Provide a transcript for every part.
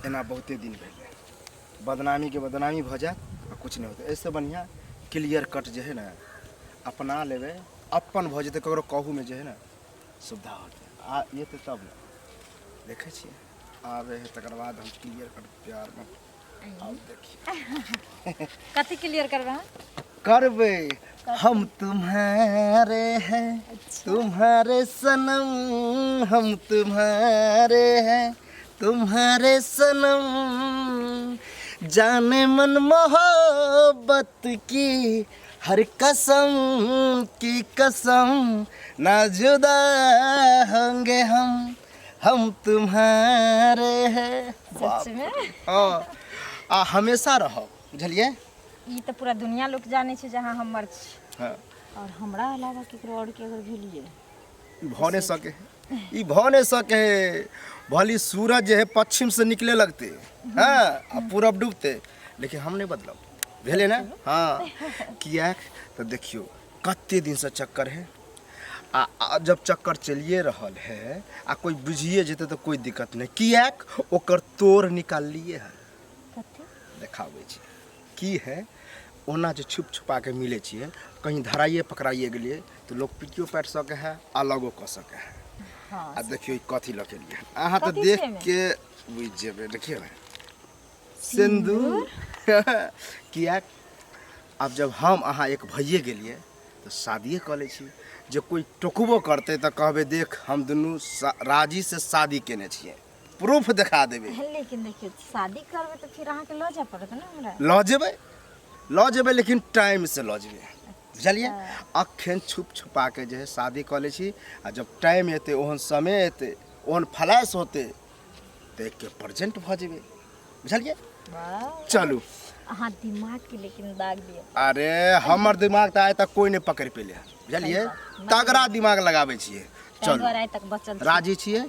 एना बहुते दिन भेलै बदनामीके बदनामी भऽ जायत आ किछु नहि होतै एहिसँ बढ़िआँ क्लियर कट जे हइ ने अपना लेबै अपन भऽ जेतै ककरो कहूमे जे हइ ने सुविधा होतै आ एतै तब ने देखै छियै आबै हइ तकर बाद हम क्लियर कट प्यारमे आब देखिए कथी क्लियर करबै अहाँ? करबै हम तुम्हारे हैं तुम्हारे सनम हम तुम्हारे हैं तुम्हारे सनम जाने मन मोहब्बत की हर कसम की कसम ना जुदा होंगे हम तुम्हारे हैं। सच में? हाँ, आ हमेशा रहब, बुझलियै? ई तऽ पूरा दुनिया लोक जानै छै जे अहाँ हमर छी। हाँ। और हमरा अलावा केकरो और के अगर भेलियै? ई भऽ नहि सके है, ई भऽ नहि सके है। भली सूरज जे है पश्चिम से निकले लगते, हाँ, आ पूरब डूबते, लेकिन हम नहि बदलब, भेलै ने? हाँ, किएक तऽ देखियौ कते दिनसँ चक्कर है, आ जब चक्कर चलिए रहल है आ कोई बुझिए जेतै तऽ कोई दिक्कत नहि, किएक ओकर तोड़ निकाललिए है। कथी? देखाबै छी की है। ओना जे छुप छुपा के मिलै छियै, कहीं धराइए पकड़ाइए गेलियै तऽ लोक पिटियो पाटि सकै है, अलगो कऽ सकै है। हाँ। आ देखियौ ई कथी लऽ के एलियै अहाँ तऽ कथी देख छै एहिमे? के बुझि जेबै। देखियौ ने सिन्दूर। किएक आब जब हम अहाँ एक भइए गेलियै तऽ शादिए कऽ लै छी, जे कोइ टोकबो करतै तऽ कहबै देख हम दुनू राजीसँ शादी केने छियै, प्रूफ देखा देबै। लेकिन देखियौ, शादी करबै तऽ फिर अहाँके लऽ जाय पड़त ने हमरा। लऽ जेबै, लऽ जेबै, लेकिन टाइमसँ लऽ जेबै, बुझलियै? अखन छुप छुपा के जे है शादी कऽ लै छी, आ जब टाइम एतै, ओहन समय एतै, ओहन फ्लैश होतै तऽ एके प्रेजेंट भऽ जेबै, बुझलियै? वाह। चलू। अहाँ दिमाग के लेकिन दाग दिअ। अरे हमर दिमाग तऽ आइ तक कोइ नहि पकड़ि पेलै हन, बुझलियै? सही बात। तगड़ा दिमाग लगाबै छियै। ताहि चलू। दुआरे आइ तक बचल छी। राजी छियै?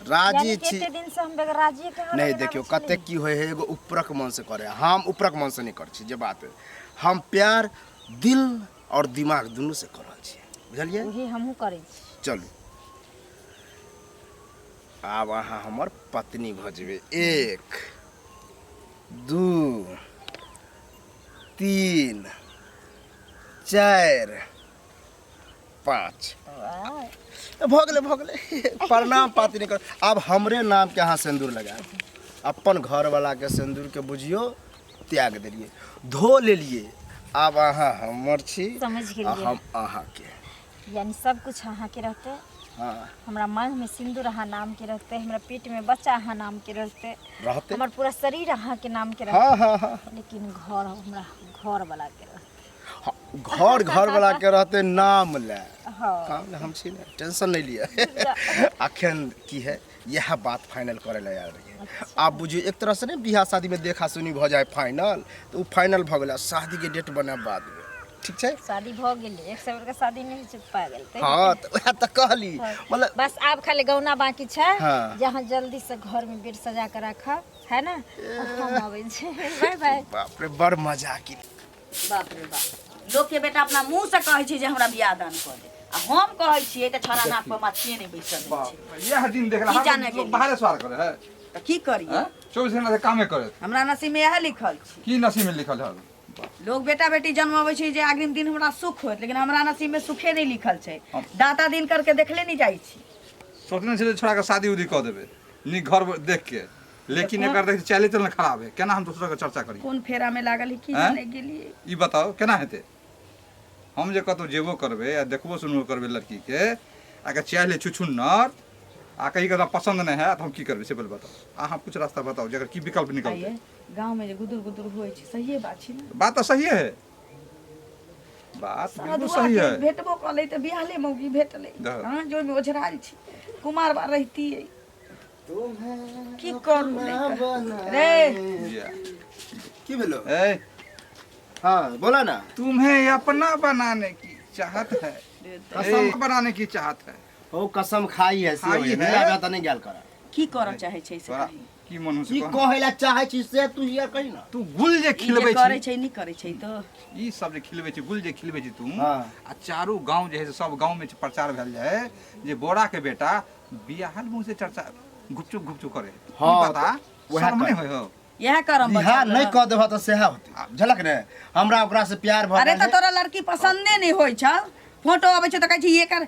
राजी यानी कि छी। एते दिन से हम बगैर राजिए के अहाँ नहि लग देखियौ आबै छलियै। कतेक की होइ है, एगो ऊपरक मन से करे, हम ऊपरक मन से नहि करै छी जे बात है। हम प्यार दिल और दिमाग दुनू से कर रहल छियै, बुझलियै? वही हमहूँ करै छी। चलू, आब अहाँ हमर पत्नी भऽ जेबै। 1, 2, 3, 4, 5 भऽ गेलै, भऽ गेलै। प्रणाम पाती नहि कर, आब हमरे नामके अहाँ सिन्दूर लगायब। अपन घरवलाके सिन्दूरके बुझियौ त्याग देलियै, धो लेलियै, आब अहाँ हमर छी। समझ आ गेलियै। हम अहाँके। यानी सब कुछ अहाँके रहतै। हाँ। हमरा मांग में सिंदूर अहाँ नाम के रहतै, हमरा पेट में बच्चा अहाँ नाम के रहतै। रहतै। हमर पूरा शरीर अहाँ के नाम के रहतै। हाँ, हाँ, हाँ। लेकिन घर हमरा घर वाला के रहतै। हाँ, घर घर वाला के रहते नाम ले। हाँ। काम ले हम छी ने, टेंशन नहीं लिया। अखन की है, यह बात फाइनल करे ला आयल रहियै। आब बुझियौ एक तरह से ने बियाह शादी में देखा सुनी भऽ जाए फाइनल, तऽ ओ फाइनल भऽ गेलै। शादी के डेट बनायब बाद में, ठीक छै? शादी भऽ गेलै, एक साल के शादी नहि होइ छै, पागल ते। हाँ, तऽ वएह तऽ कहली। हाँ। मतलब बस आब खाली गौना बाकी छै। हाँ। जे अहाँ जल्दी से घर में बेड सजा के राखब, है ना? हम अबै छी, बाय बाय। बाप रे, बड़ मजा की। बाप रे बाप, लोक के बेटा अपना मुंह से कहै छै जे हमरा बियाह दान कऽ दे, आ हम कहै छियै तऽ छड़ा नाक पर मछिए नहि बैसऽ दै छै। इएह दिन देखला। की जाने लोक गेलियै? बाहरे सवार करे है। तऽ की करियै? हैं? 24 घंटा से कामे करे। हमरा नसीब में इएह लिखल छै। की नसीब में लिखल है? लोग बेटा बेटी जन्माबै छै जे अग्रिम दिन हमरा सुख होत, लेकिन हमरा नसीब में सुखे नहि लिखल छै। दाता दिन करके देखले नहि जाइ छी। सोचने छलियै छोड़ा के शादी उदी कऽ देबै नीक घर देख के, लेकिन एकर देख चाले चलन खराब है, केना हम दोसर के चर्चा करी? कोन फेरा में लागल है की हैं? जाने गेलियै। ई बताओ केना हेतै? हम जे कतौ जेबो करबै आ देखबो सुनबो करबै लड़की के, आ के चाहे छुछुन्नर आ कहीं के पसंद नहीं है, तो हम की करबै से पहिले बताओ। अहाँ कुछ रास्ता बताओ जकर की विकल्प निकलतै। आइए गाँव में जे गुदुर गुदुर होइ छै, सहिए बात छै ने? बात तऽ सही है, बात बिल्कुल सधुआ सही के है। भेटबो कलै तऽ बियाहले मौगी भेटलै। दह। हाँ, जो ओहिमे ओझरायल छी, कुमार बार रहितियै की करू नहि करू। रे या। की भेलो? ए। हाँ, बोला ना। तुम्हें अपना बनाने की चाहत है, कसम बनाने की चाहत है। ओ कसम खाई है से खाई होई है। है। मिला तऽ नहि गेल कर। की करऽ चाहै छै से तोरा कही। की मन हो से की कह। कहै ला चाहै छी से तू ये कही ना। तू गुल जे ई जे खिलबै करै छी, छै नहि करै छै तऽ ई सब जे खिलबै छी, गुल जे खिलबै छी तू, हाँ। आ चारू गांव जे है से सब गांव में प्रचार भेल जाय जे बोरा के बेटा बियाहल मुंह से चर्चा घुपचुप घुपचुप करे। हाँ, ई बता, वएह शर्म नहीं कर। होय हो? इएह करम बियाह बचल नहीं रहब। कह देबह तऽ सएह होतै, बुझलक ने? हमरा ओकरा से प्यार भऽ अरे गेल तऽ है। तोरा लड़की पसंदे नहीं होइ छौ। फोटो अबै छै तऽ कहै छै एकर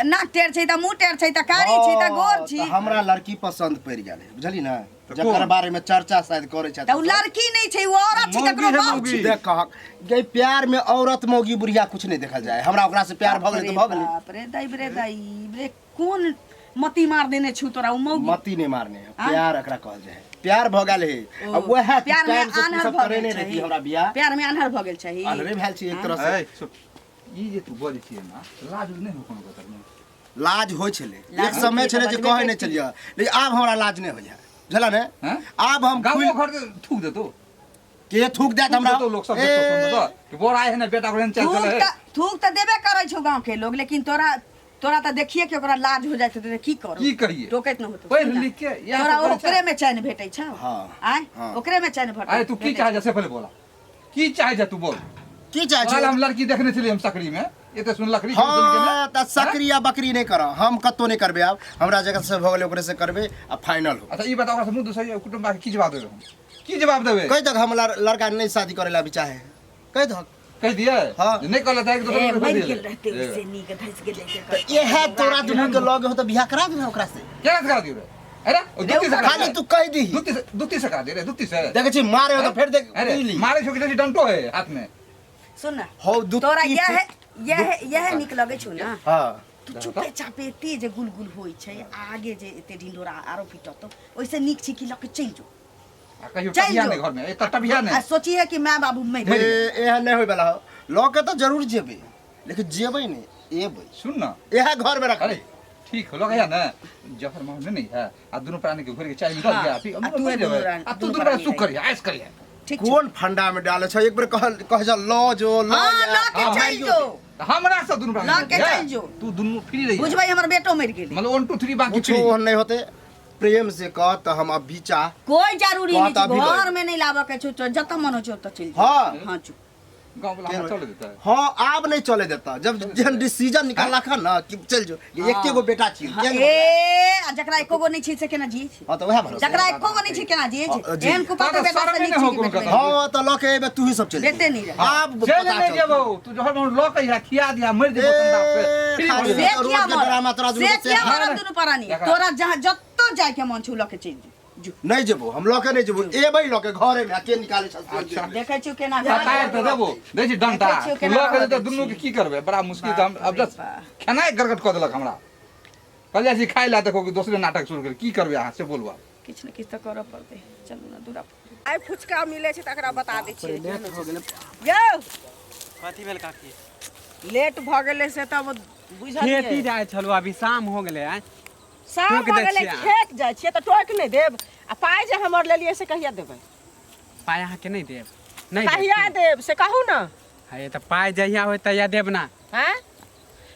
नाक टेढ़ छै तऽ मुँह टेढ़ छै तऽ कारी छै तऽ गोर हाँ, छी। तऽ हमरा लड़की पसंद पड़ि गेल है, बुझली ने? तऽ जकर कोन? बारे में चर्चा शायद करै छथि। तऽ ओ लड़की नहीं छै, ओ औरत छै, मौगी ककरो है, बाप मौगी। छी। देख कहक गे, प्यार में औरत मौगी बुढ़िया कुछ नहीं देखल जाए। हमरा ओकरा से प्यार भऽ गेलै तऽ भऽ गेलै। बाप रे दाइ रे दाइ रे, कोन मती मार देने छु तोरा ओ मौगी? मती नहीं मारने है, हाँ? प्यार एकरा कहल जाए है। प्यार भऽ गेल है। ओ, अब वएह प्यार में टाइम से तू आन्हर सब भऽ करे गेल नहीं रहती छही। हमरा बियाह। प्यार में आन्हर भऽ गेल छही। आन्हरे भेल छी एक तरह से। ए, चुप। ई जे तू बजै छियै ना, लाज उज नहि हो कोनो गतर में? लाज होइ छलै लाज एक समय होइ छलै जे छलै, कहै नहि छलियै, लेकिन आब हमरा लाज नहि होइए, बुझल ने? हैं? आब हम गाँवो खुलि घर के थूक देतो। के थूक देत थूक हमरा? देतो लोग सब देखतो सुनतो कि बोर आए है ना बेटा को चल थूक चल है। तऽ थूक तऽ देबे करै छौ गाँव के लोग, लेकिन तोरा तोरा तऽ देखिए के ओकरा लाज हो जाइत हेतौ, की करू? की करिए? टोकैत न होतौ। पढ़ लिख के इएह तोरा सब करै छै। ओकरे में चैन भेटै छौ? हाँ। आँय? हाँ। ओकरे में चैन भेटै। अरे तू की चाहे जा से पहले बोला, की चाहे जा तू बोल। की चाहे कल छी? हम लड़की देखने छलियै हम सकरी में, एते सुन लकड़ी हाँ, तऽ सकरी आ बकरी नहीं कर, हम कतौ नहीं करबे। आब हमरा जगह से भऽ गेलै ओकरे से करबे आ फाइनल हो। अच्छा ई बताओ, ओकरा से मुँह दूसरी कुटुम्ब के की जवाब देबै हम? की जवाब देबै? कहि दक हम लड़का नहीं शादी करे ला अभी चाहे, कहि दक। कहि दिए? हाँ। जे नहीं कहले चाहे कि दोसर ए, के मरि दिए। गेल रहते ए, ओइसे नीक धसि गेलै तऽ इएह तोरा दुनू के लग हो तऽ बियाह करा देना ओकरा से। केना से करा दियौ रे? अरे ओ दुत्ती से करा खाली दियौ। तू कहि दीही। दुत्ती से, दुत्ती से करा दियौ रे, दुत्ती से। देखै छी मारे हो तऽ फेर देख। अरे बुझली? मारे छौ कि देखी डंटो है हाथ में। सुन ना, हौ दुत्ती तोरा इएह इएह इएह नीक लगै छौ ना? हाँ। तू चुपे चापे एते जे गुल गुल होइ छै, आगे जे एते ढिंढोरा आरो पिटतौ, ओइसे नीक छै कि लऽ के चलि जो। आ कहियो चलि टबिया जो। नहीं घर में, एतऽ टबिया नहीं। आ सोची है कि माय बाबू मरि ए, गेल। एहन नहीं होय वाला हो। लऽ के तऽ जरूर जेबै, लेकिन जेबै नहि, एबै। सुन ना, इएह घर में रखबै। अरे ठीक हो लग ना जफर माहौल नहीं है, आ दुनू प्राणी के घोर के चाय में दऽ दिया, फिर आ हम तू मरि दुनू जेबै। प्राणी- आ तू दुनू दुनू प्राणी प्राणी सुख रही। करिहे, ऐश करिहे। ठीक छै। कोन फंडा में डाले छै? एक बेर कह कह जा लऽ जो लऽ हाँ, जा। लऽ के हाँ, चलि जो। हमरा से दुनू प्राणी लऽ के है। चलि जो। तू दुनू फ्री रही। बुझबै हमर बेटो मरि गेलै। मतलब 1 2 3 बाकी कुछो फ्री। ओहन नहीं होते, प्रेम से कह तऽ हम अभी चाह। कोई जरूरी कह नहीं तऽ छै, अभी लऽ घर में नहीं लाबऽ के छौ, जतऽ मन होइ छौ ओतऽ चलि जो। हाँ। हाँ, चुप। गाँव वाला हमरा चले देता है। हाँ, आब नहीं चले देता। जब जहन डिसीजन निकाललक हन ना कि चल जो, एके गो बेटा छी। हाँ, केहन ए, आ जकरा एको गो नहीं छै से केना जियै छै? हाँ, तऽ वएह भरोसा। जकरा एको गो नहीं छै केना जियै हाँ, छै? जी। एहन कुपात्र तऽ बेटा से शरमे नीक नहि छै हो कि कोनो बेटबे कतौ। हाँ, तऽ लऽ के एबे तू ही सब चल बेटे नहीं रहे। आब चल पता नहीं चलतौ। जेबौ, तू जहर मन लऽ के अइहा, खिया दिहा, मरि जेबौ संदाप से। ए, फ्री खाली भऽ से जेबौ। रोज किया के मरब? ड्रामा तोरा दुनू से के किया से- मरब दुनू प्राणी? देखा। तोरा जहाँ जतऽ जाय के मन छौ लऽ के चलि जो। जो। नहीं जेबो, हम लऽ के नहीं जेबो, एबै लऽ के घरे में, के निकाले छै से अच्छा। जेबै। देखै छियौ केना सतारि तऽ देबो, दै छी डंटा। देखै छियौ केना लऽ के रहऽ जेतै दै दुनू के छी। की करबै? बड़ा मुश्किल से हम बाप अब रे जस्ट बाप। खेनाइ गड़गड़ कऽ देलक हमरा। कहल जाइ छी खाइ लए, देखो कि दोसरे नाटक शुरू केलक। की करबै अहाँ से बोलू आब? किछु ने किछु तऽ करऽ पड़तै। चलू ने दूरा पर। आइ फुचका मिलै छै तकरा बता दै छियै। यौ कथी भेल काकी? लेट भऽ गेलै से तब बुझलियै। खेती जाइ छलहुँ, अभी शाम हो गेलै। आँय शाम टोकि भऽ दै गेलै? छियै अहाँ। खेत जाइ छियै तऽ टोकि नहि देब? आ पाइ जे हमर लेलियै से कहिया देबै? पाइ अहाँके नहि देब, नहि देब। कहिया देब से कहू ने। हे तऽ पाइ जहिया होय तहिया देब ना। आँय,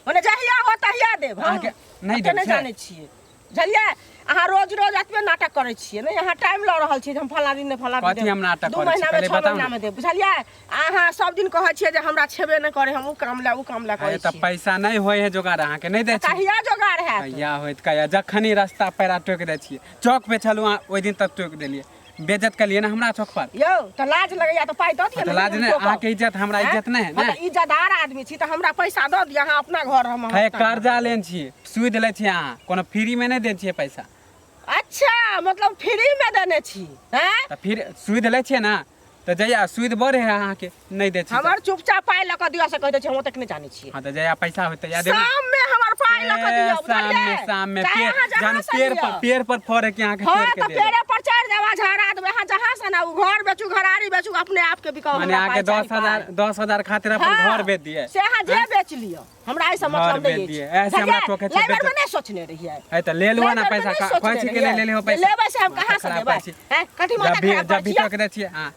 मने जहिया हो तहिया देब? हम अहाँके नहि ओते देब नहि से? जानै छियै, बुझलियै? अहाँ रोज रोज एतबे नाटक करै छियै ने, अहाँ टाइम लऽ रहल छियै जे हम फलाँ दिन नहि फलाँ दिन कथी देब। हम नाटक दू करै छी? महीनामे पहिले 6 बताउ ने। महीनामे देब, बुझलियै? अहाँ सब दिन कहै छियै जे हमरा छेबे नहि करै, हम ओ काम लए ओ काम लए हे करै तऽ छियै। पैसा नहि होइ है जोगाड़, अहाँके नहि दै छी। कहिया जोगाड़ हैत? कहिया होइत? कहिया? जखन ही रास्ता पैरा टोकि दै छियै। चौक पे छलहुँ अहाँ ओहि दिन तक टोकि देलियै, बेज्जत केलियै ने हमरा चौक पर। यौ तऽ लाज लगैया तऽ पाइ दऽ दिअ तऽ ने। लाज नहि? टोकब। अहाँके इज्जत हमरा आँय? इज्जत नहि है हँ ने? तऽ इज्जतदार आदमी छी तऽ हमरा पैसा दऽ दिअ अहाँ, अपना घर हम हे कर्जा लेने छियै, सूद लै छियै अहाँ, कोनो फ्रीमे नहि दै छियै पैसा। अच्छा, मतलब फ्रीमे देने छी? हैं? तऽ फिर सूद लै छियै ने, तऽ जहिया सूद बढ़े है अहाँके नहि दै छी। हमर चुपचाप पाइ लऽ कऽ दिअ से कहि दै छी, हम ओतेक नहि जानै छियै। हँ तऽ जहिया पैसा होतै तहिया देब ने। शाममे हमर पाइ लऽ कऽ दिअ, शाम में बुझलियै? शाम में चाहे पेड़ अहाँ जहाँ जान से पेड़ लिअ। पर पेड़ पर फड़े के अहाँके हाँ तोड़ के तऽ दे देब। पेड़े पर चढ़ि जाब आ झड़ा देबै। अहाँ जहाँ से ने ओ घर बेचू, घरारी बेचू, अपने आपके बिकाउ, माने हमरा अहाँके पाइ दस चाही, हजार पाइ। 10,000 खातिर अपन हाँ, घर बेच दिए? से अहाँ जे बेच लिअ, हमरा एहिसँ घर मतलब बेच नहि दिए। अछि। ऐसे हमरा बुझलियै? टोकै छै, लेबर बेच- मे नहि सोचने रहियै। है तऽ ले लुआ ना लेबर मे पैसा। नहि कहै सोचने छी कि नहि रहियै। ले लेहो पैसा? लेबै से हम माथा कहाँ से खराब देबै? करै छी। हैं? कथी माथा जब भी खराब जब करै भी छियै? टोक दै छियै अहाँ।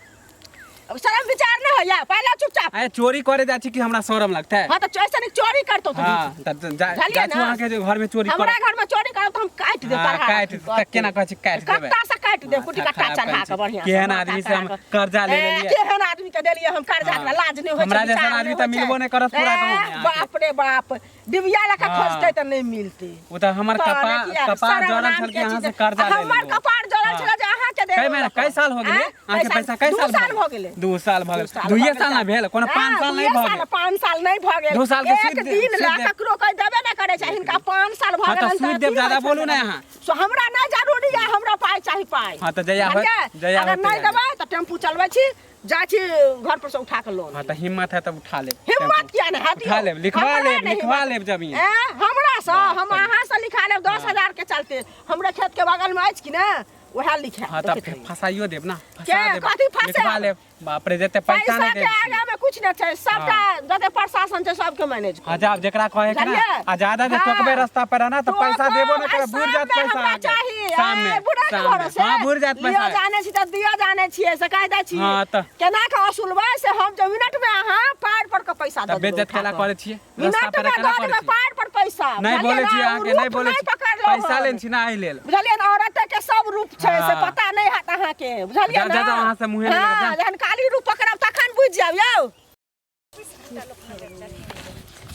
अब शरम विचार नहीं होइया पहले चुपचाप। अरे चोरी करे जाइ छी कि हमरा शरम लगतै? हाँ तो ऐसे नहीं चोरी करतो तू। हाँ तब जा बुझलियै जाइ छी ना? अहाँके जे घर में चोरी हमरा कर घर में चोरी करब तो हम काट देब। हाँ, तरहा काटि रखी तऽ केना कहै छी काटि देबै। कत्ता से काटि देब कुटी माथा कट्टा खराब चढ़ा करै के छी। बढ़िया से, केहन माथा आदमी से हम चढ़ा के। कर्जा ले ए, लेलियै। केहन आदमी के देलियै हम कर्जा? हाँ। एकरा लाज नहि होइ छै, हमरा जैसन विचार आदमी नहि तऽ होइ छै। मिलबो नहि करत पूरा ए, गाँवमे अहाँके। बाप रे बाप, डिबिया लऽ कऽ हाँ। खोजतै तऽ नहि मिलतै। ओ तऽ हमर कहने कपार की यार, कपार शरम जरल नाम छल कि के अहाँ से चीज। कर्जा ले हमर लेलहुँ। कपार जरल हाँ। छलै जे अहाँके कै देलहुँ महीना लऽ कऽ। कै साल हो गेलै आँय? अहाँके कै पैसा? कै दू साल साल भऽ गेलै। 2 साल भऽ दू गेल। साल दुइये भऽ गेल। साल ना भेल, कोनो 5 हाँ, साल नहि दुइये भऽ साल गेल। 5 साल नहि भऽ गेल। 2 साल के एक सूद दिन सूद लए देब। ककरो कोई देबे नहि करै छै, हिनका 5 साल भऽ हाँ, तऽ गेल। सूद देब, ज्यादा बोलू ने अहाँ। सो हमरा नहि जरूरी है, हमरा पाइ चाही, पाइ। हाँ, तऽ जहिया होत- बुझलियै? जहिया अगर होत नहि तहिया। देबै तऽ टेम्पू चलबै छी, जाइ छी घर पर से उठा के लोन। हाँ तऽ हिम्मत है तऽ उठा लेब। हिम्मत किया नहि हैत उठा यौ? लेब, लिखवा हमरा लेब, नहि लिखवा हिम्मत। लेब जमीन। एँ, हमरा से हम अहाँ से लिखा लेब 10,000 के चलते। हमरा खेत के बगल में अछि कि ने, वएह लिखा। हाँ तऽ फसाइयो देब ना, फसा के? देब। कथी फसायब? लिखवा लेब। बाप रे, जते पैसा पैसा नहि के देब छी। आगा में कुछ नहि छै, सबटा जते प्रशासन छै सबके मैनेज। हाँ जाब जेकरा कहे के ना। बुझलियै? आ ज्यादा जे हाँ। टोकबे रास्ता पर है ना तऽ पैसा देबो नहि करब, बुर जात शाम में पैसा हमरा अहाँके। चाही। शाम में आय, बुढ़ा के शाम में। भरोसे। हाँ बुर जात लियो पैसा। जाने छी तऽ दियो जाने छियै, से कहि दै छी। हाँ, तऽ। केना के असुलबै से हम जे मिनट में अहाँ पार पर के पैसा तऽ दऽ देबै बेज्जत उठा केला कऽ। करै छियै रास्ता मिनट पर में केला दऽ करै देबै छियै? पार पर पैसा। नहि बुझलियै बोलै ना? छी ओ अहाँके, नहि रूप बोलै नहि छी। पकड़लहुँ पैसा हन। लेने छी ना एहि लेल। बुझलियै ने, औरत के सब रूप छै से हाँ। पता नहि हैत अहाँके, बुझलियै जा- ना? जा- जा, अहाँ से मुँहे नहि हाँ, लगत, जा। जहन काली रूप पकड़ब तखन बुझि जायब यौ।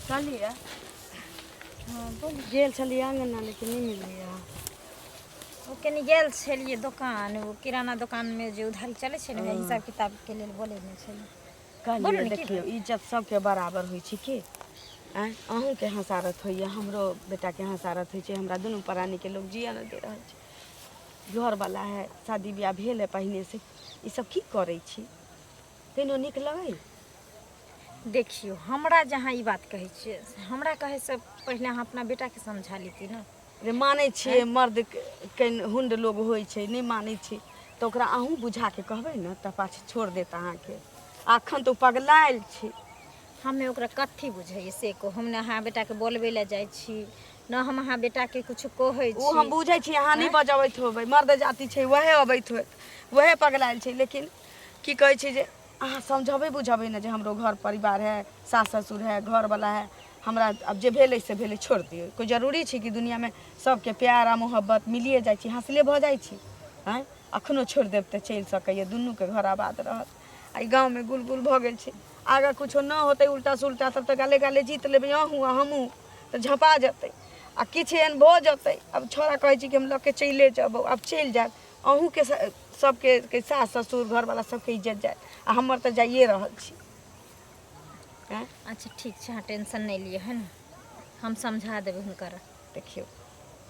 कहलियै गेल छलियै अङ्गना, लेकिन नहि मिललियै अहाँ। ओ कनि गेल छलियै दोकान, ओ किराना दोकानमे जे उधारी चलै छै ने, वएह हिसाब किताबके लेल बोलेने छलियै। बोलू कहलियै ने, की देखियौ, इज्जत सबके बराबर होइ छै की। आँय, अहूँके हँसारत होइए, हमरो बेटाके हँसारत होइ छै। हमरा दुनू प्राणीके लोक जियऽ नहि दे रहल छै। घरवला है, शादी बियाह भेल है पहिनेसँ, ई सब की करै छी? केनो नीक लगै? देखियौ, हमरा जहाँ ई बात कहै छियै से हमरा कहैसँ पहिले अहाँ अपना बेटाके समझा लेती ने। रे मानै छियै, मर्द के हुंड लोग होइ छै, नहि मानै छै, तऽ ओकरा अहूँ बुझा के कहबै ने तऽ पाछू छोड़ देत अहाँके। अखन तऽ ओ पगलायल छै। हमे ओकरा कथी बुझैए से कहू। हम ने अहाँ बेटाके बोलबै लए जाइ छी, न हम अहाँ बेटाके किछु कहै ओ हम छी। बुझै छी, अहाँ नहि बजबैत होबै, मर्द जाति छै, वएह अबैत होत, वएह पगलायल छै। लेकिन की कहै छै जे अहाँ समझबै बुझबै ने जे हमरो घर परिवार है, सास ससुर है, घरवला है हमरा। आब जे भेलै से भेलै, छोड़ि दियौ। कोइ जरूरी छै कि दुनिआँमे सबके प्यार आ मोहब्बत मिलिए जाइ छै, हासिले भऽ जाइ छै? आँय, अखनो छोड़ि देब तऽ चलि सकैए, दुनूके घर आबाद रहत। आ ई गाँवमे गुल गुल भऽ गेल छै। आगाँ कुछो न होतै उल्टा सुल्टा, तब तऽ गाले गाले जीत लेबै अहूँ आ हमहूँ, तऽ झँपा जेतै आ किछु एहन भऽ जेतै। आब छोड़ा कहै छै कि हम लऽ के चलिए जेबौ। आब चलि जायत, अहूँके सबके सास ससुर घरवला सबके इज्जत जायत आ हमर तऽ जाइए रहल छी। आँय? अच्छा ठीक छै, अहाँ टेंशन नहि लिअ, है ने, हम समझा देबै हुनकर। देखियौ,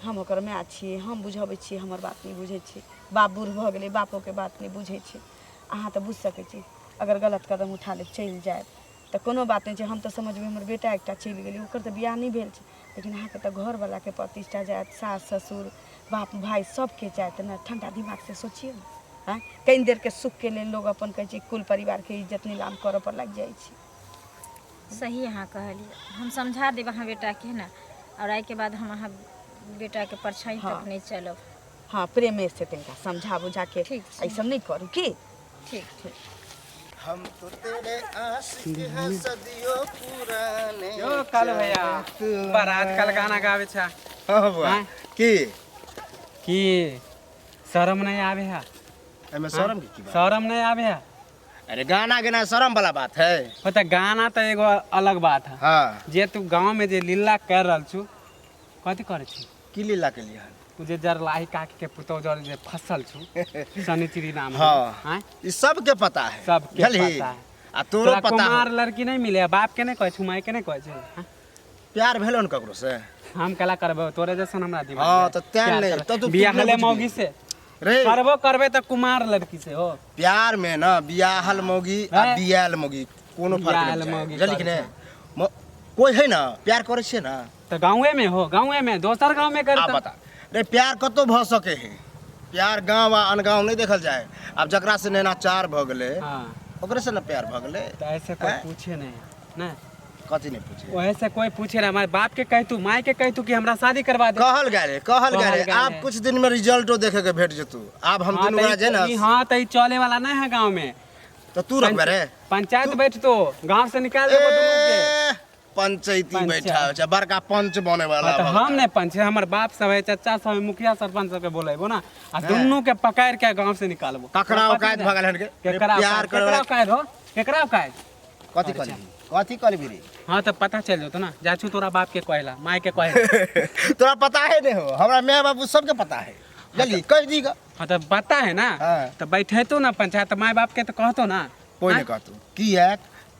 हम ओकर माय छियै, हम बुझबै छियै, हमर बात नहि बुझै छै। बाप बूढ़ भऽ गेलै, बापोके बात नहि बुझै छै। अहाँ तऽ बुझि सकै छी। अगर गलत कदम उठा लेब, चलि जायब तऽ कोनो बात नहि छै, हम तऽ समझबै हमर बेटा एकटा चलि गेलै, ओकर तऽ बियाह नहि भेल छै। लेकिन अहाँके तऽ घरवलाके प्रतिष्ठा जायत, सास ससुर बाप भाय सबके जायत ने। ठण्डा दिमागसँ सोचियौ ने। आँय, कनि देरके सुखके लेल लोग अपन कहै छै कुल परिवारके इज्जत नीलाम करऽ पर लागि जाइ छै। सही अहाँ कहलियै, हम समझा देब अहाँ बेटाके, है ने, आओर एहिके बाद हम अहाँ बेटाके परछाइ हाँ। तक नहि चलब। हँ, प्रेमे से तनिका समझा बुझा के। ठीक छै। ई सब नहि करू की। ठीक ठीक। हम तो तेरे आशिक हैं सदियों पुराने। यो कालू भैया, पर आजकल गाना गाबै छै। हाँ बौआ। आँय? की? की शरम नहीं आवे है? एहिमे शरम के की बात? शरम नहीं आवे है? अरे, गाना गेना शरम वाला बात है? हो तऽ गाना तऽ एगो अलग बात है। जे तू गाँव में जे लीला कर रहल छु, कथी करै छी? की लीला के लिए? उ जे जरलाही काकी के पुतोह जर जे फसल छु, शनिचरी नाम है। हाँ। आँय? ई सबके पता है। सबके बुझलही? पता है। आ तोरो तोरा पता हो। कुमार लड़की नहीं मिले? बाप के नहीं कहै छु, माय के नहीं कहै छु, हाँ? प्यार भेलो ने ककरो से? हम कला करबो? तोरे जैसन हमरा दिमाग हाँ, है। तऽ तें प्यार नहि, करबै। तऽ तू बियाह नहि ले बुझबही। मौगी से रे करबो करबे तऽ कुमार लड़की से हो। प्यार में ना बियाहल मौगी आ हैं? बियाल मौगी कोनो फर्क बियाहल नहीं मौगी बुझली कि करै नहि? कोई है ना, प्यार करै छियै ना? तऽ गाँवे में हो, गाँवे में, दोसर गाँव में आ करता? बता रे, प्यार कतौ भऽ सके है। प्यार गाँव आ अनगाँव नहि देखल जाय। आब जकरा से नैनाचार भऽ गेलै, ओकरे से ने प्यार भऽ गेलै। तऽ ऐसे कोई हैं? पूछे नहीं ने। कथी नहि पूछे? वैसे से कोई पूछे ना। हमारे बाप के कह तू, माय के कह तू कि हमरा शादी करवा दे। कहल गेल, कहल कहल गेल। गेल आब है। कुछ दिन में रिजल्टो देखे के भेट जेतू। आब हम हाँ, दुनू तऽ गोरा जे ई- ने ई- हाँ, तऽ ई चले वाला नहीं है गाँव में। तो तू रखबे रे पंचायत बैठ तो गांव से निकाल देबो दुनू के। ए, पंचायती पंचायत। बैठा छै बड़का पंच बने वाला हाँ, तो हम नहीं पंच है, हमर बाप सब है, चाचा सब है, मुखिया सरपंच सबके बोलेबो ना, आ दुनू के पकड़ के गांव से निकालबो। ककरा औकात भऽ गेल हन के? केकरा प्यार औकात? करे केकरा वाला औकात हो, केकरा औकात? कथी कहली, कथी कहली रे? हाँ तो पता चल जतो ना, जाछू तोरा बाप के कहला, माय के कहला। तोरा पता है नहीं हो, हमरा my बाबू सबके पता है, जल्दी कह दी गा। हाँ तो पता है ना। हाँ। तो बैठे तो ना पंचायत, तो माय बाप के तो कहतो ना। कोई नहीं कहतो किया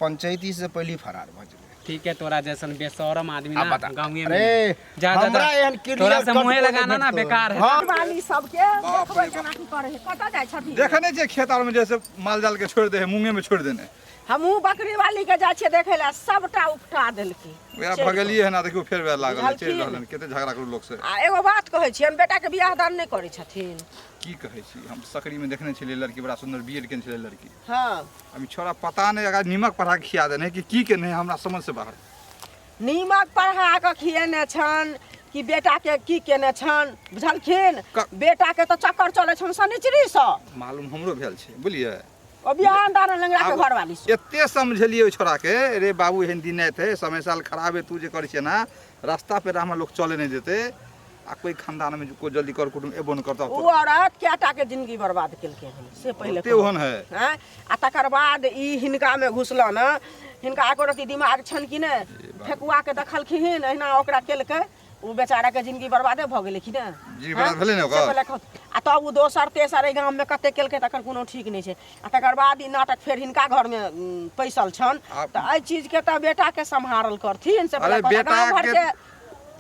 पंचायती से पहले फरार भऽ जेबै। ठीक है, तोरा जैसन बेशरम आदमी अब ना बता। गाँव में अरे, जा जा हमरा जा। एहन क्लियर तोरा से कट मुँहे कोई लगाना ना भेटतो। बेकार है। हाँ। वाली सबके देखबै केना की करै है, कतऽ जाइ छथिन? देखै नहि छियै खेत आरमे जैसे माल जाल के छोड़ि दै है, मूँगे में छोड़ि देने। हमहूँ बकरी वाली के जाइ छियै देखै लए, सबटा उपटा देलकै। वएह भगलियै हन आ देखियौ फेर वएह लागल है, चलि बुझलखिन? रहल हन, कते झगड़ा करू लोक से। आ एगो बात कहै छियनि, बेटाके बियाह दान नहि करै छथिन? की कहै छी, हम सकरी में देखने छलियै लड़की, बड़ा सुंदर बी एड केने छलै लड़की। हाँ। अभी छोरा पता नहि अगर नीमक पढ़ा के खिया देने कि की केने, हमरा समझ से बाहर। नीमक पढ़ा कऽ खिएने छनि कि बेटाके की केने छनि, बुझलखिन? बेटाके तऽ चक्कर चलै छनि शनिचरीसँ। मालूम हमरो भेल छै, बुझलियै? ओ बियाह दान लंगड़ा के आब घरवाली से। एते समझेलियै ओहि छोरा के, रे बाबू एहन दिन आयत है, समय साल खराब है, तू जे करै छियै ना रास्ता पे हमरा लोग चले नहीं देते, आ कोई खानदान में कोई जल्दी कर कुटुम एबो न करता। ओ औरत कएटा के जिंदगी बर्बाद केलकै हन से पहिले ओते कहू। ओहन है। हैं? आ तकर बाद ई हिनका में घुसल न, हिनका एको रत्ती दिमाग छनि कि नहि? फेकुआ के देखलखिन एहिना ओकरा केलकै, ओ बेचारा के जिंदगी बर्बादे भऽ गेलै कि नहि? जिंदगी बर्बाद भेलै ने से ओकर? पहिले कहू। आ तब ओ दोसर तेसर एहि गाममे कते केलकै तकर कोनो ठीक नहि छै। आ तकर बाद ई नाटक फेर हिनका घरमे पैसल छनि। तऽ एहि चीजके तऽ बेटाके सम्हारल करथिन से अरे पहिले कहू। बेटा गाँव के घरके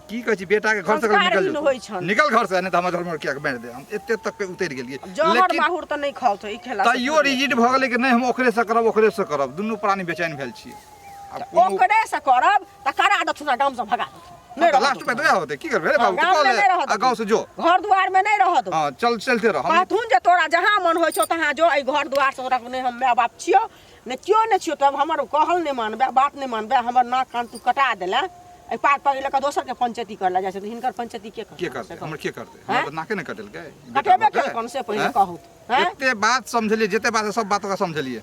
की कहै छी, बेटा के घर से संस्कार निकल हीन जो, होइ छनि। निकल घर से, नहीं तऽ हमर घर में किया मारि दे, हम एते तक के उतरि गेलियै। जहर लेकिन माहुर तऽ नहि खाउ तऽ ई खेला से तैयो थोड़े। रिजिड भऽ गेलै कि नहि हम ओकरे से करब, ओकरे से करब, दुनू प्राणी बेचैन भेल छियै। आब कोनो ओकरे से करब तऽ करा देथुन आ गाम से भगा देथुन। नहि तऽ रहत लास्ट में तो वएह होतै, की करबै रे बाबू, तू गाम कह में ले नहि रहत। आ गाँव से जो, घर दुआर में नहि रहत। हाँ चल चलते रह। हम कहथुन जे तोरा जहाँ मन होइ छौ तहाँ जो, एहि घर दुआर से तोरा नहि हम माय बाप छियौ नहि केओ नहि छियौ, तब हमर कहल नहि मानबै, बात नहि मानबै, हमर नाक कान तू कटा देले, एहि पाग पगड़ लऽ कऽ दोसर के पंचायती करऽ लए जाइ छथिन, हिनकर पंचायती के करतै? के करतै? हमर के करतै? हमर तऽ नाके नहि कटेलकै। कटेबे केलकन से पहिले कहू। हैं? एते बात समझलियै, जते बात सब बात ओकरा समझलियै,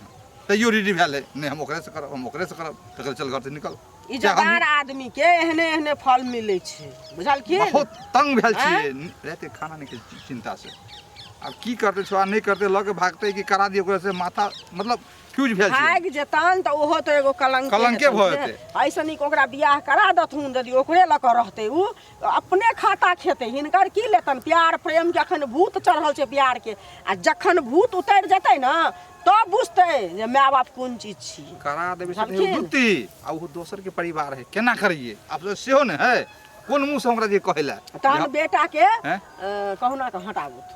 तैयो रेडी भेल है, नहि हम ओकरे से करब, हम ओकरे से करब, तऽ चल घर से निकल। इज्जतदार आदमी के एहने एहने फल मिलै छै, बुझलखिन? बहुत तंग भेल छियै, राति खाना नहि खाइ चिंता से। आब की करतै छोड़ा, नहि करतै लऽ के भागतै कि करा दियै ओकरा से, माथा मतलब फ्यूज भेल छै। भागि जेतनि तऽ ओहो तऽ एगो कलंके कलंके हेतनि भऽ ने। जेतै। एहिसँ नीक ओकरा बियाह करा देथुन, यदि ओकरे लऽ कऽ रहतै उ अपने खाता खेतै, हिनकर की लेतनि? प्यार प्रेम के अखन भूत चढ़ल छै प्यार के, आ जखन भूत उतरि जेतै ने तब बुझतै जे माय बाप कोन चीज छियै। करा देबै से बुझलखिन? दुत्ती, आ ओहो दोसर के परिवार है, केना करियै आब तऽ सेहो ने है, कोन मुँह से हमरा जे कहै लए। तहन बेटा के हैं? कहुना कऽ हटाबथु,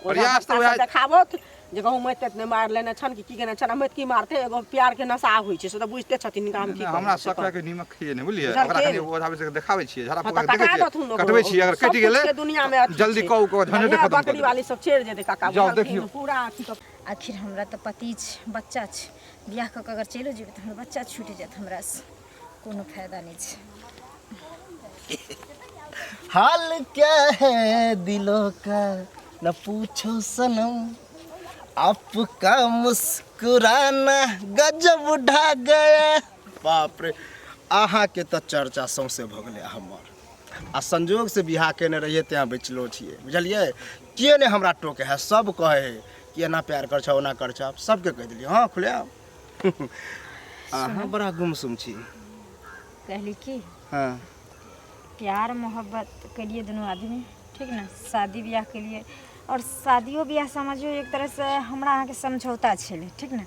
प्रयास तऽ वएह- देखाबथु जे कहूँ मति तति नहि मारि लेने छनि कि की केने छनि, आ मति की मारतै, एगो प्यार के नशा होइ छै से तऽ बुझिते छथिन हिनका हम की नहि, कहू हमरा से सकरा कहू। के नीमक खिए नहि, बुझलियै? बुझलखिन? ओकरा कनि ओझाबै से देखाबै छियै, झाड़ा हाँ, फूका तऽ के देखै कटा छियै, देथुन ओकरो। कटबै छियै, अगर सब कटि गेलै कुछके दुनियामे अथी जल्दी छै। कहू कऽ झंझटे बढ़िआँ खत्म कऽ बकरी देबै। वाली सब चढ़ि जेतै काका, जाउ, बुझलखिन? देखियौ। पूरा अथी कऽ आखिर हमरा तऽ पति छै, बच्चा छै, बियाह कऽ कऽ अगर चलिओ जेबै तऽ हमर बच्चा छूटि जायत, हमरासँ कोनो फायदा नहि छै। हाल क्या है दिलों का न पूछो सनम, आपका मुस्कुराना गजब ढा गया। बाप रे, अहाँके तऽ चर्चा सौंसे भऽ गेलै हमर, आ संजोग से बियाह केने रहियै तेँ बचलो छियै, बुझलियै? के नहि हमरा टोके है, सब कहै है कि एना प्यार कर छौ ओना कर छौ, सबके कहि देलियै हँ खुले। अहाँ बड़ा गुमसुम छी। कहली की हाँ प्यार मोहब्बत केलिए दुनू आदमी, ठीक ने, शादी बियाह केलिए, और शादियो बियाह समझियो एक तरह से हमरा अहाँके समझौता छलै, ठीक ने,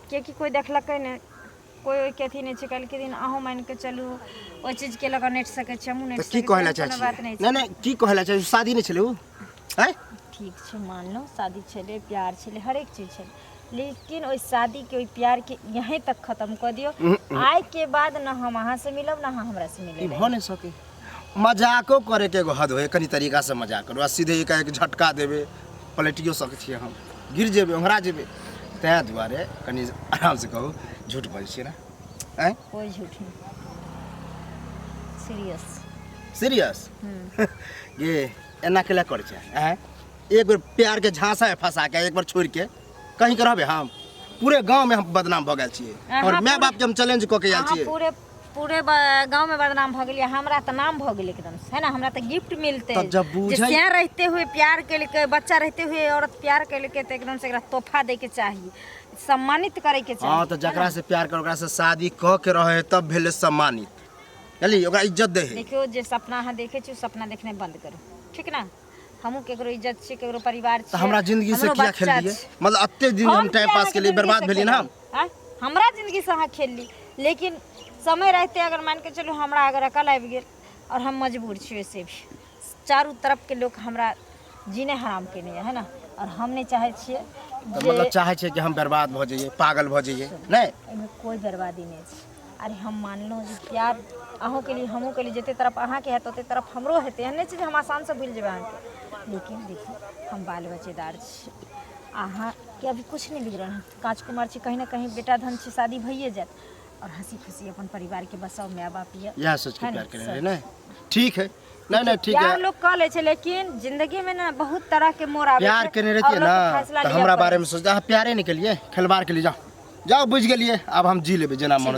कियाकि कोइ देखलकै नहि, कोइ ओहिके अथी नहि छै। काल्हिके दिन अहूँ मानिके चलू ओहि चीजके लऽ कऽ नटि सकै छी, हमहूँ तऽ नटि की सकै छी, कहै लए एहन चाहै कोनो बात छियै? नहि नहि छै। नहि, की कहै लए चाहै छी? शादी नहि छलै उ? आँय? ठीक छै, मानलहुँ शादी छलै, प्यार छलै, हरेक चीज छलै, लेकिन ओहि शादीके ओहि प्यारके यहीं तक खत्म कऽ दियौ। आइके बाद न हम अहाँसँ मिलब न अहाँ हमरासँ ई मिलब। भऽ नहि सकै। मजाको करैके एगो हद होइ, कनि तरीकासँ मजाक करू, आ सीधे एकाएक झटका देबै पलटियो सकै छियै, हम गिर जेबै, ओंघरा जेबै, ताहि दुआरे कनि आरामसँ कहू। झूठ बजै छियै ने? आँय? कोइ झूठ नहि, सीरियस। सीरियस ये एना केला करै छै? आँय, एक बेर प्यारके झांसा में फंसा के एक बार छोड़ि के कहीं के रहबै हम? पूरे गांव में हम बदनाम भऽ गेल छियै और अहाँ माय बाप के हम चैलेंज कऽ के आयल अहाँ छियै। पूरे पूरे गांव में बदनाम भऽ गेलियै, हमरा तऽ नाम भऽ गेल एकदम से, है ना? हमरा तऽ गिफ्ट मिलते तब जब जे बुझै- सियान रहते हुए प्यार केलकै, बच्चा रहते हुए औरत प्यार केलकै, तऽ एकदम से एकरा तोहफा दै के चाही, सम्मानित करे के चाही। हाँ, तऽ जकरा से प्यार कर ओकरा से शादी कऽ के रहे तब भेलै सम्मानित, बुझलियै? ओकरा इज्जत दै है। देखियौ, जे सपना अहाँ देखै छी ओ सपना देखनाइ बंद करू, ठीक ना? हमहूँ केकरो इज्जत छी, केकरो परिवार तऽ हमरा जिंदगी से हमरो किया बच्चा खेललियै? छै। मतलब एते दिन हम टाइम किया पास अहाँके केलियै, जिंदगी बर्बाद से भेलियै ने हम? खेलली? आँय? हमरा जिंदगी से अहाँ खेलली, लेकिन समय रहते अगर मान के चलू हमरा अगर अकल आबि गेल और हम मजबूर छी, वैसे भी चारू तरफ के लोक हमरा जीने हराम केने यऽ, है ना? और हम नहि चाहै छियै तऽ जे मतलब चाहै छै कि हम बर्बाद भऽ जइयै, पागल भऽ जइयै? नहि, एहिमे कोइ बर्बादी नहि छै। अरे हम मानलहुँ जे प्यार अहूँ केलियै, हमहूँ केलियै, जते तरफ अहाँके हैत ओते तरफ हमरो हेतै। एहन नहि छै जे हम आसानसँ भूलि जेबै अहाँके। लेकिन देखियौ, हम बाल बच्चेदार छी, अहाँके अभी किछु नहि बिगड़ल हँ, काँच कुमार छी, कहीं ने कहीं बेटा धन छी, शादी भइए जायत और हंसी खुशी अपन परिवार के बसाउ, माय बाप यऽ इएह सोच के है प्यार ने? केने रहै ने? ठीक है, नहीं नहीं, ठीक है। प्यार लोग कऽ लै छै, लेकिन जिंदगी में ना बहुत तरह के मोड़ आबै प्यार छै केने और रहितियै लोकके ना फैसला तऽ लिअ हमरा पड़ै बारेमे सोचते। अहाँ प्यारे नहि केलियै, खेलबाड़ केलियै। जाउ जाउ, बुझि गेलियै, आब हम जी लेबै जेना मन।